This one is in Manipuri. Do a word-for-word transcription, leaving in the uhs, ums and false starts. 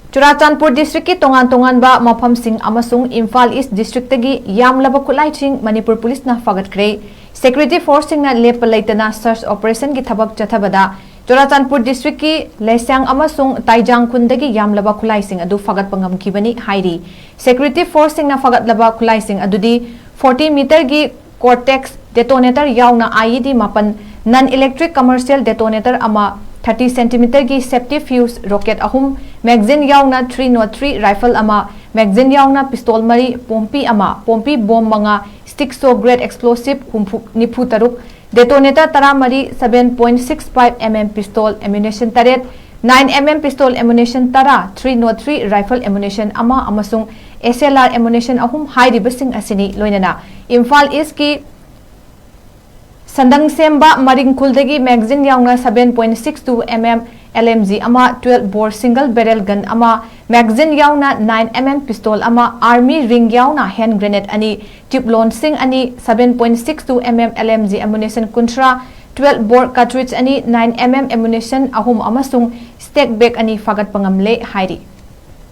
ꯆꯨꯔꯥꯆꯥꯟꯄꯨꯔ district ꯀꯤ ꯇꯣꯉꯥꯟ ꯇꯣꯉꯥꯟꯕ ꯃꯐꯝꯁꯤꯡ ꯑꯃꯁꯨꯡ ꯏꯝꯐꯥꯜ East district ꯇꯒꯤ ꯌꯥꯝꯂꯕ ꯈꯨꯠꯂꯥꯏꯁꯤꯡ ꯃꯅꯤꯄꯨꯔ ꯄꯨꯂꯤꯁꯅ ꯐꯥꯒꯠꯈ꯭ꯔꯦ꯫ Security force ꯁꯤꯡꯅ ꯂꯦꯞꯄ ꯂꯩꯇꯅ search operation ꯒꯤ ꯊꯕꯛ ꯆꯠꯊꯕꯗ ꯆꯨꯔꯥꯆꯥꯟꯄꯨꯔ district ꯀꯤ ꯂꯩꯁꯥꯡ ꯑꯃꯁꯨꯡ ꯇꯥꯏꯖꯥꯡ ꯈꯨꯟꯗꯒꯤ ꯌꯥꯝꯂꯕ ꯈꯨꯠꯂꯥꯏꯁꯤꯡ ꯑꯗꯨ ꯐꯥꯒꯠꯄ ꯉꯝꯈꯤꯕꯅꯤ ꯍꯥꯏꯔꯤ꯫ Security force ꯁꯤꯡꯅ ꯐꯥꯒꯠꯂꯕ ꯈꯨꯠꯂꯥꯏꯁꯤꯡ ꯑꯗꯨꯗꯤ forty meter ꯒꯤ Cortex detonator ꯌꯥꯎꯅ I E D ꯃꯥꯄꯟ, non electric commercial detonator ꯑꯃ, thirty centimeter ꯒꯤ safety fuse rocket ꯑꯍꯨꯝ, magazine ꯌꯥꯎꯅ three nought three rifle ꯑꯃ, magazine ꯌꯥꯎꯅ pistol ꯃꯔꯤ, ꯄꯣꯝꯄꯤ ꯑꯃ, ꯄꯣꯝꯄꯤ bomb ꯃꯉꯥ, stick saw grade explosive ꯍꯨꯝꯐꯨ, ꯅꯤꯐꯨ ꯇꯔꯨꯛ, detonator ꯇꯔꯥꯃꯔꯤ, seven point six five M M pistol ammunition ꯇꯔꯦꯠ, nine M M pistol ammunition ꯇꯔꯥ, three nought three rifle ammunition ꯑꯃ ꯑꯃꯁꯨꯡ S L R ammunition ꯑꯍꯨꯝ ꯍꯥꯏꯔꯤꯕꯁꯤꯡ ꯑꯁꯤꯅꯤ꯫ ꯂꯣꯏꯅꯅ ꯏꯝꯐꯥꯜ East ꯀꯤ ꯁꯟꯗꯪ ꯁꯦꯝꯕ ꯃꯔꯤꯡꯈꯨꯜꯗꯒꯤ magazine ꯌꯥꯎꯅ seven point six two M M L M G ꯑꯃ, twelve bore single barrel gun ꯑꯃ, magazine ꯌꯥꯎꯅ nine M M pistol ꯑꯃ, army ring ꯌꯥꯎꯅ hand grenade ꯑꯅꯤ, tube ꯂꯣꯟꯁꯤꯡ ꯑꯅꯤ, seven point six two M M L M G ammunition ꯀꯨꯟꯊ꯭ꯔꯥ, twelve bore cartridge ꯑꯅꯤ, nine M M ammunition ꯑꯍꯨꯝ ꯑꯃꯁꯨꯡ stake bag ꯑꯅꯤ ꯐꯥꯒꯠꯄ ꯉꯝꯂꯦ ꯍꯥꯏꯔꯤ꯫